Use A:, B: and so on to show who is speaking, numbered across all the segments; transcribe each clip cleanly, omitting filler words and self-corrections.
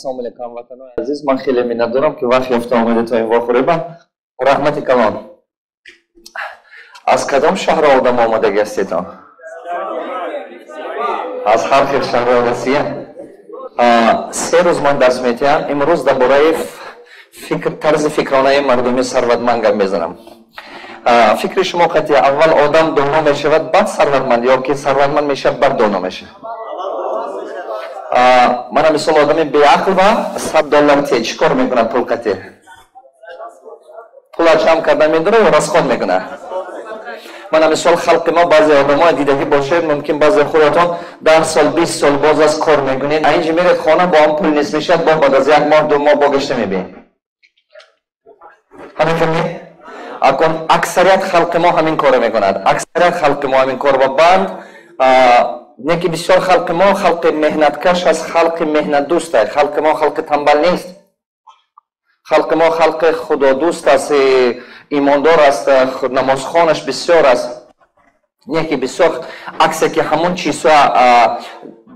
A: Ассалому алайкум, ҳамватанони азиз. Ман хеле миннатдорам, ки вақт ёфта омадед то ин вохӯриба. Раҳмати калон. Аз кадом шаҳрҳо одам омадагӣ ҳастедон? Аз ҳар хел шаҳрҳои Россия. 3 рӯз ман дарс метиҳам. Имрӯз дар бораи фикр, тарзи фикронаи мардуми сарватманд гап мезанам. Фикри шумо қатъи, аввал одам доно мешавад, баъд сарватманд, ё ки сарватманд мешавад, баъд доно мешавад? Мана мисол, одами беақл ва 100 доллар те чӣ кор мекунад? Пул қатъи пула ҷамъ карда медора ё расход мекунад? Мана мисол, халқи мо, баъзе одамое дидагӣ бошед, мумкин баъзе худатон 10 сол, 20 сол боз аз кор мекунед, инҷи меред хона, бо ҳам пул нест мешавад, бо баъд аз як моҳ, 2 моҳ бо гашта мебиед. Ҳамин филми акун аксарият халқи мо ҳамин корро мекунад. Аксарият халқи мо ҳамин кор ба банд не, ки бисёр халқи мо халқи меҳнаткаш аст, халқи меҳнатдӯст аст. Халқи мо халқи тамбал нест. Халқи мо халқи худодӯст аст, имондор аст, намозхонаш бисёр аст. Не ки бисёр аксе ки ҳамон чизҳо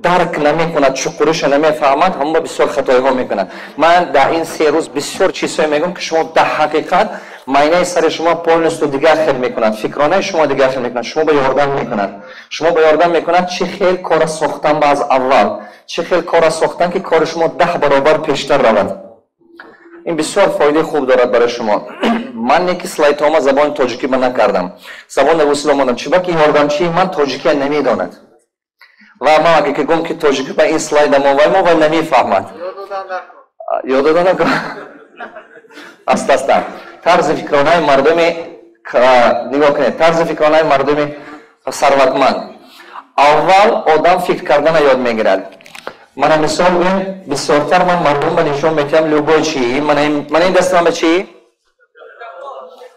A: дарк намекунад, чуқуриша намефаҳмад, ҳамон ба бисёр хатоиҳо мекунад. Ман дар ин 3 рӯз бисёр чизҳое мегӯям, ки шумо дар ҳақиқат майнаи сари шумо полностью дигар хел мекунад, фикронаи шумо дигар хел мекунад, шумо ба ёрдам мекунад, шумо ба ёрдам мекунад, чӣ хел кора сохтан ба аз аввал, чӣ хел кора сохтан, ки кори шумо 10 баробар пештар равад. Ин бисёр фоидаи хуб дорад барои шумо. Ман не ки слайдҳома забони тоҷикӣ ба накардам, забони русӣ омадам, чӣ ба ки ёрдамчии ман тоҷикия намедонад ва ман агар ки гум ки тоҷикӣ ба ин слайдамо вай мо вай намефаҳмад. Ёд дода накун. Аста аста тарзи фикронаи мардуми, нигоҳ кунед, тарзи фикронаи мардуми сарватманд. Аввал одам фикр кардана ёд мегирад. Мана мисол гӯем, бисёртар ман мардум ба нишон метиҳам любой чӣ. Мана ин дасти ман ба чӣ?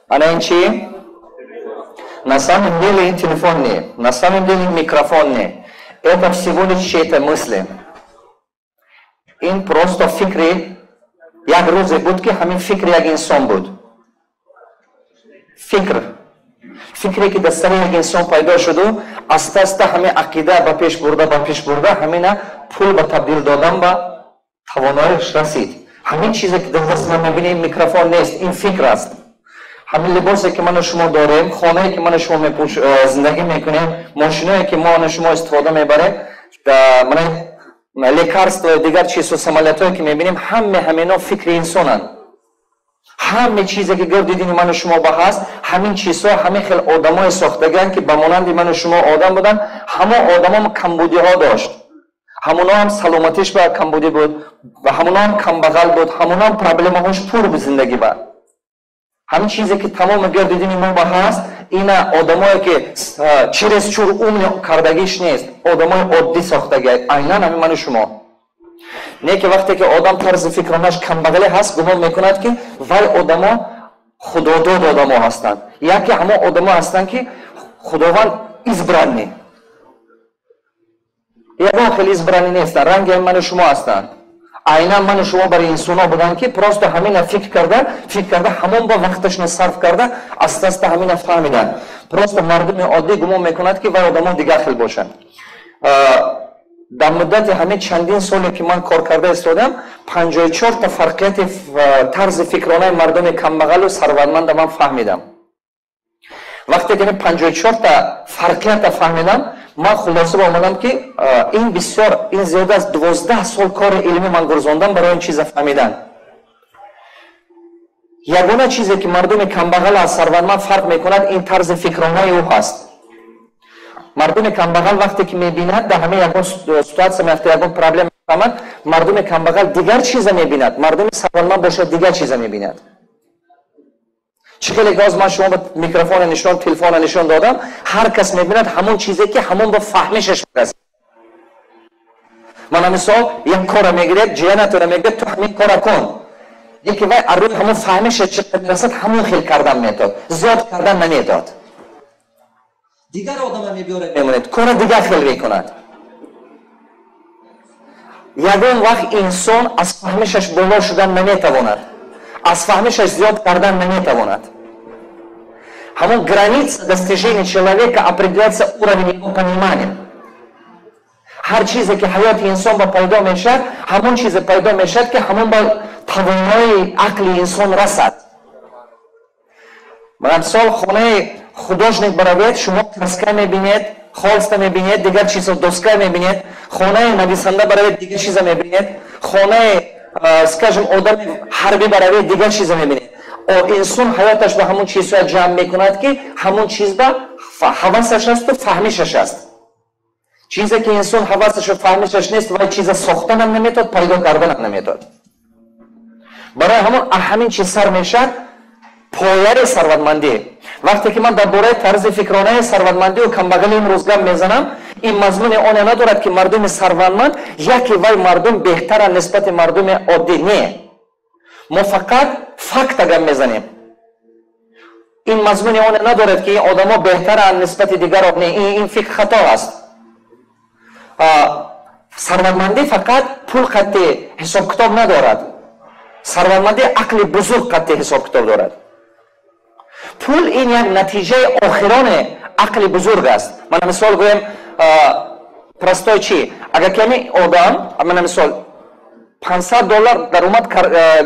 A: Ана ин чӣ? На самом деле ин телефон не, на самом деле ин микрофон не, это всего лишь чьи-то мысли. Ин просто фикри як рӯзе буд, ки ҳамин фикри як инсон буд. Фикр, фикре ки дар сари як инсон пайдо шуду, аста аста ҳамин ақида ба пеш бурда, ба пеш бурда, ҳамина пул ба табдил додан ба тавоноиш расид. Ҳамин чизе ки дар даст ман мебинем, микрофон нест, ин фикр аст. Ҳамин либосе ки ману шумо дорем, хонае ки ману шумо зиндагӣ мекунем, мошиное ки ману шумо истифода мебарем, лекарство, дигар чизҳо, самолётое ки мебинем, ҳаме ҳамино фикри инсонанд. Ҳаме чизе ки гирди дини ману шумо ба ҳаст, ҳамин чизҳо ҳамин хел одамое сохтагианд, ки ба монанди ману шумо одам буданд. Ҳамон одамон камбудиҳо дошт, ҳамоно ҳам саломатиш ба камбудӣ буд ва ҳамоно ҳам камбағал буд, ҳамоно ҳам проблемаҳош пур буд зиндагӣ ба. Ҳамин чизе ки тамоми гирди дини мо ба ҳаст, ина одамое ки чересчур умный кардагиш нест, одамои оддӣ сохтагӣ, айнан ҳамин ману шумо. Не ки вақте ки одам тарзи фикронаш камбағале ҳаст, гумон мекунад, ки вай одамо худодод одамо ҳастанд, яке ҳамон одамо ҳастанд, ки Худованд избранный. Ягон хел избранный нестанд, ранги ману шумо ҳастанд. Айнан ману шумо барои инсонҳо буданд, ки просто ҳамина фикр карда, фикр карда, ҳамон ба вақташона сарф карда, аста аста ҳамина фаҳмиданд. Просто мардуми оддӣ гумон мекунад, ки вай одамо дигар хел бошанд. Дар муддати ҳамин чандин соле ки ман кор карда истодам, 54-та фарқияти тарзи фикронаи мардуми камбағалу сарватманда ман фаҳмидам. Вақте ки 54-та фарқията фаҳмидам, ман хулоса ба омадам, ки ин бисёр, ин зиёда аз 12 сол кори илмӣ ман гурзондам барои ин чиза фаҳмидан. Ягона чизе ки мардуми камбағал аз сарватманд фарқ мекунад, ин тарзи фикронаи ӯ ҳаст. Мардуми камбағал вақте ки мебинад, дар ҳама ягон ситуация меафта, ягон проблема мефаҳмад, мардуми камбағал дигар чиза мебинад, мардуми сарватманд бошад, дигар чиза мебинад. Чӣ хеле ки ҳозир ман шумо ба микрофона нишон, телефона нишон додам, ҳар кас мебинад ҳамон чизе ки ҳамон ба фаҳмишаш мерасад. Мана мисол, як кора мегиред, ҷиянатона мегӯяд: «Ту ҳамин кора кун». Яке вай аз рӯи ҳамон фаҳмиша чӣ мерасад, ҳамон хел кардан метод, зиёд кардан наметод. Дигар одама мебиёред, мемонед, кора дигар хел мекунад. Ягон вақт инсон аз фаҳмишаш боло шудан наметавонад, аз фаҳмишаш зиёд кардан наметавонад. Ҳамон граница достижения человека определяется уровень его понимания. Ҳар чизе ки ҳаёти инсон ба пайдо мешавад, ҳамон чизе пайдо мешавад, ки ҳамон ба тавонои ақли инсон расад. Мисол, хонаи художник баравед, шумо краска мебинед, холста мебинед, дигар чизо, доска мебинед. Хонаи нависанда баравед, дигар чиза мебинед. Хонаи, скажем, одами ҳарбӣ баравед, дигар чиза мебинед. Инсон ҳаёташ ба ҳамон чизҳоя ҷамъ мекунад, ки ҳамон чиз ба ҳавасаш асту фаҳмишаш аст. Чизе ки инсон ҳавасашу фаҳмишаш нест, вай чиза сохтанам наметавад, пайдо карданам наметавад. Барои ҳамон ҳамин чиз сар мешавад пояи сарватмандӣ. Вақте ки ман дар бораи тарзи фикронаи сарватмандию камбағали имрӯз гап мезанам, ин мазмуни оне надорад, ки мардуми сарватманд яке вай мардум беҳтаранд нисбати мардуми оддӣ. Не, мо фақат факта гап мезанем. Ин мазмуни оне надорад, ки ин одамо беҳтаранд нисбати дигарон. Не, ин фикр хато аст. Сарватмандӣ фақат пул қатъи ҳисобкитоб надорад. Сарватмандӣ ақли бузург қатъи ҳисобкитоб дорад. Пул ин як натиҷаи охирони ақли бузург аст. Мана мисол гӯем, простой чи, агар ками одам, мана мисол, 500 доллар даромад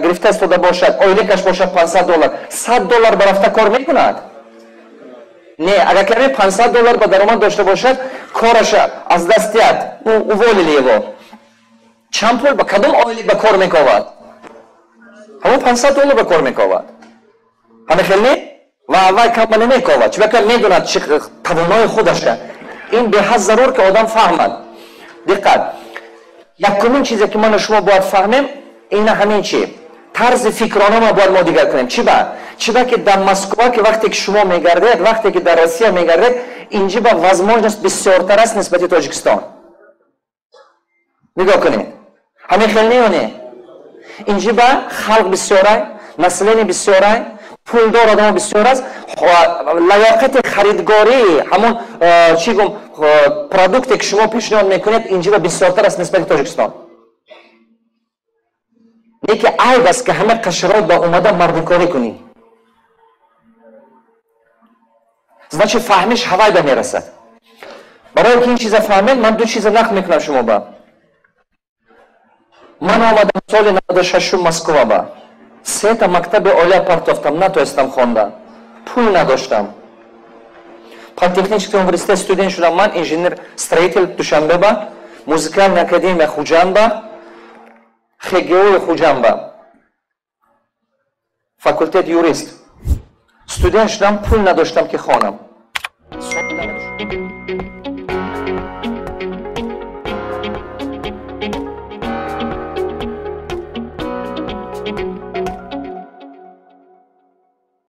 A: гирифта истода бошад, ойликаш бошад 500 доллар, 100 доллар ба рафта кор мекунад? Не. Агар ками 500 доллар ба даромад дошта бошад, кораша аз даст диҳад, уволили его, чанд пул ба кадом ойлик ба кор мековад? Ҳамон 500 доллар ба кор мековад. Ҳама хел не? Ва аввал кама намековад, чунки медонад чи тавонои худаша. Ин беҳад зарур, ки одам фаҳмад. Диққат, якумин чизе ки ману шумо бояд фаҳмем, ина ҳамин чи: тарзи фикрона мо бояд мо дигар кунем. Чи ба? Чи ба ки дар Москва ки вақте ки шумо мегардед, вақте ки дар Россия мегардед, инҷи ба возможность бисёртар аст нисбати Тоҷикистон. Нигоҳ кунед, ҳамин хел не ё не? Инҷи ба халқ бисёрай, население бисёрай, пулдор одамо бисёр аст, лаёқати харидгории ҳамон чӣ гум продукте ки шумо пешниҳод мекунед, инҷи ба бисёртар аст нисбати Тоҷикистон. Не ки айб аст, ки ҳама қашрот ба омада мардикорӣ кунӣ. Значит, фаҳмиш ҳавай ба мерасад. Барое ки ин чиза фаҳмед, ман ду чиза нақл мекунам шумо ба. Ман омадам соли 96-ум Москва ба, сета мактаби олия партофтам, натонистам хондан, пул надоштам. Политехнический университет студент шудам ман, инженер строитель Душанбе ба, музыкальная академия Хуҷанд ба, ХГУи Хуҷанд ба, факултет юрист студент шудам. Пул надоштам, ки хонам.